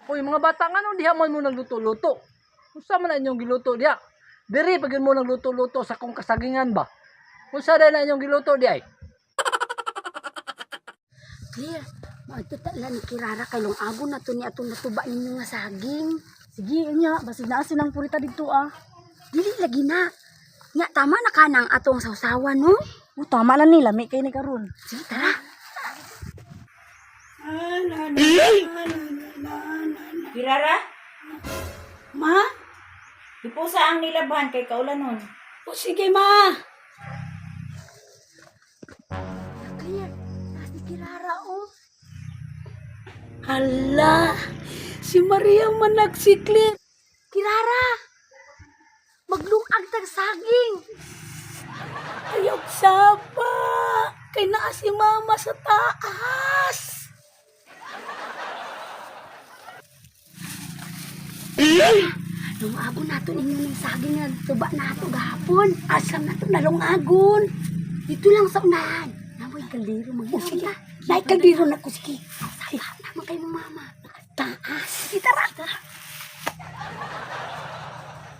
Uy, mga bata, ngano diha man mo nagluto-luto? Unsa man na inyong giluto diha? Diri pag mo nagluto-luto sa kong kasagingan ba? Unsa dai na inyong giluto di ay? Clear, maadto ta lang ni Kirara kay lungagon na to ni atong natuba ninyo nga saging. Sige, nya, basig naa silang purita didto ah. Dili lagi na. Nya tama na ka ng atong sawsawan, no? Oh, tama na ni, lami kay ni karon. Sige, tara. Kirara, Ma? ipusa ang nilabhan kay kaulanon. O sige, ma. Clear, taas ni Kirara, oh. Hala, si Maria man nagsikli. Kirara! Maglungag tag saging. Ayaw saba. Kay naa si mama sa taas. Lungagon nato ninyo ng saging nga tuba nato gahapon. Asam na to nalungagon. Dito lang sa unahan. Namoy kaldero O mga sige, naay kaldero na ko sige. Saba naman kay mo mama. Taas. Sige, tara. Tara.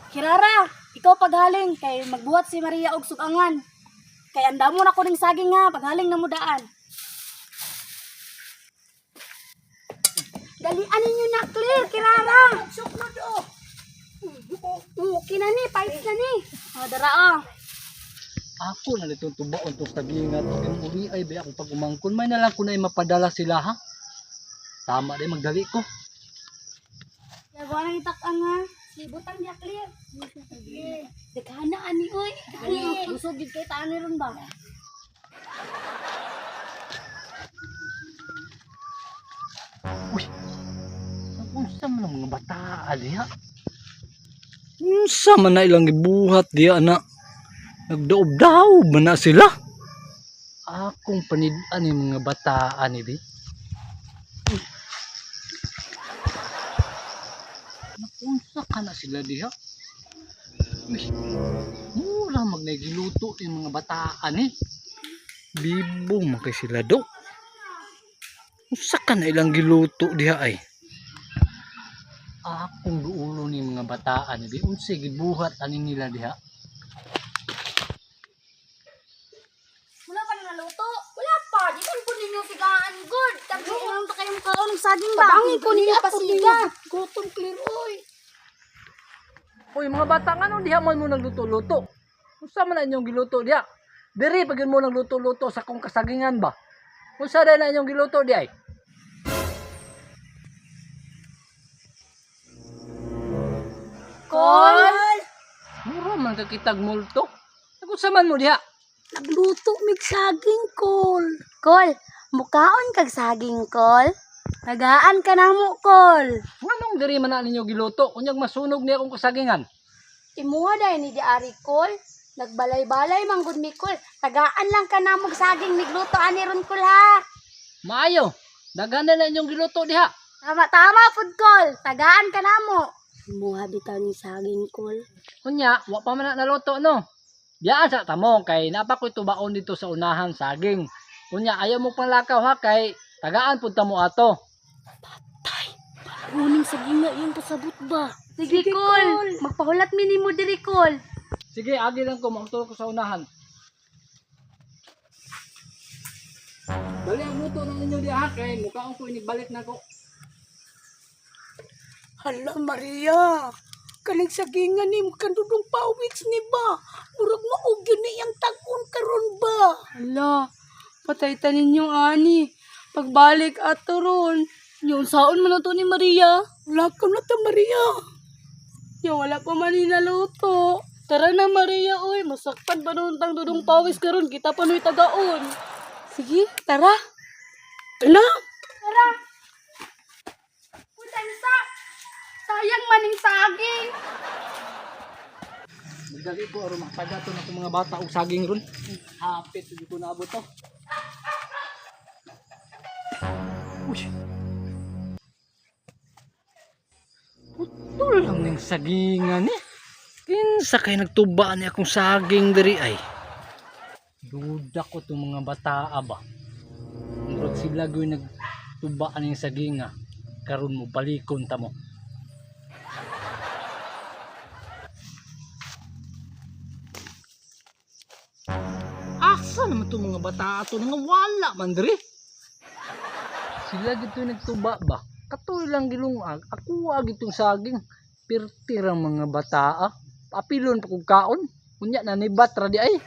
Kirara, ikaw paghaling kay magbuhat si Maria og sugangan. Kay andamo na ko ning saging nga, paghaling na mo daan. Dalian ninyo na, Clear, Kirara. Suklod o. Okay na ni, pipes na ni. Oh, dara ah. Ako na nitong tubaon tong sagingan to kay uri ay ba akong pag-umangkon may na lang ko na mapadala sila ha. Tama day magdali ko. Yawa nang itak-ang ha. Sibutang niya, Clear. Sige. Daghan na ani oy. Dali, busog gid kay taan ni ron ba? Uy. Unsa man ang mga bata diha? Unsa man na ilang gibuhat diha na? Nagdaob-daob man na sila. Akong panid-an ni mga bataan ni bi. Uy. Nakunsa ka na sila diha? Uy. Mura magnagiluto yung mga bataan eh. Bibo man kay sila do. Unsa ka na ilang giluto diha ay? Akong duulo ni mga bataan di unsay gibuhat ani nila diha? Wala pa na naluto. Wala pa, di kan po ninyo sigaan good. Tapos ano ta kayong kaon og saging ba? Tabangin ko ninyo pasiga. Gutom, Clear, oy. Uy, mga bata, ngano diha man mo nagluto-luto? Unsa man na inyong giluto diha? Diri pag mo nagluto-luto sa kong kasagingan ba? Unsa dai na inyong giluto di ay? Kol. Mura man ka kitag multo. Unsa man mo diha? Nagluto mig saging, kol. Kol, mukaon kag saging, Kol. Tagaan ka na mo, Kol. Nganong diri man na ninyo giluto? Unyag masunog niya akong kasagingan. Imuha dahil ni Diari, Kol. Nagbalay-balay manggod mi, Kol. Tagaan lang ka na mo saging migluto ani ron, Kol, ha. Maayo, daghan na na inyong giluto diha. Tama-tama pud, Kol. Tagaan ka na mo. Imuha bitaw ni saging, Kol. Unya, wa pa man na naluto no. Biyaan sa tamo kay napa ko'y tubaon dito sa unahan saging. Unya ayaw mo panlakaw ha kay tagaan pud ta mo ato. Kuning saging nga iyong pasabot ba? Sige, Kol. Magpahulat mi nimo diri, Kol. Sige, agi lang ko mautol ko sa unahan. Dali ang luto na ninyo diha kay mukaon ko inigbalik na ko. Hala, Maria. Kaning sagingan ni kanudong pawits ni ba? Murag maugyo ni iyang tag-on karon ba? Hala, patay ta ninyong ani. Pagbalik ato ron. Yung saon man na to ni Maria. Wala ka na ta, Maria. Ya wala pa man ni naluto. Tara na Maria, oy, masakpan pa noon tang dudong pawis karon kita pa no'y tagaon. Sige, tara. Tara. Tara. Putang sa. Sayang maning saging. Magdali ko aron makasaga to na mga bata og saging ron. Hapit jud ko naabot to. Uy. Putol lang ning sagingan ni. Kinsa kay nagtuba ni akong saging diri ay. Duda ko tong mga bata ba. Murag sila gyud nagtuba ning saginga. Karon mo balikon ta mo. Asa naman itong mga bata ato nga wala man diri? Sila gito nagtuba ba? Katoy lang gilungag, ako gitong saging. Pirtir ang mga bata ah. Apilon pa kog kaon. Unya na ni batra di ay.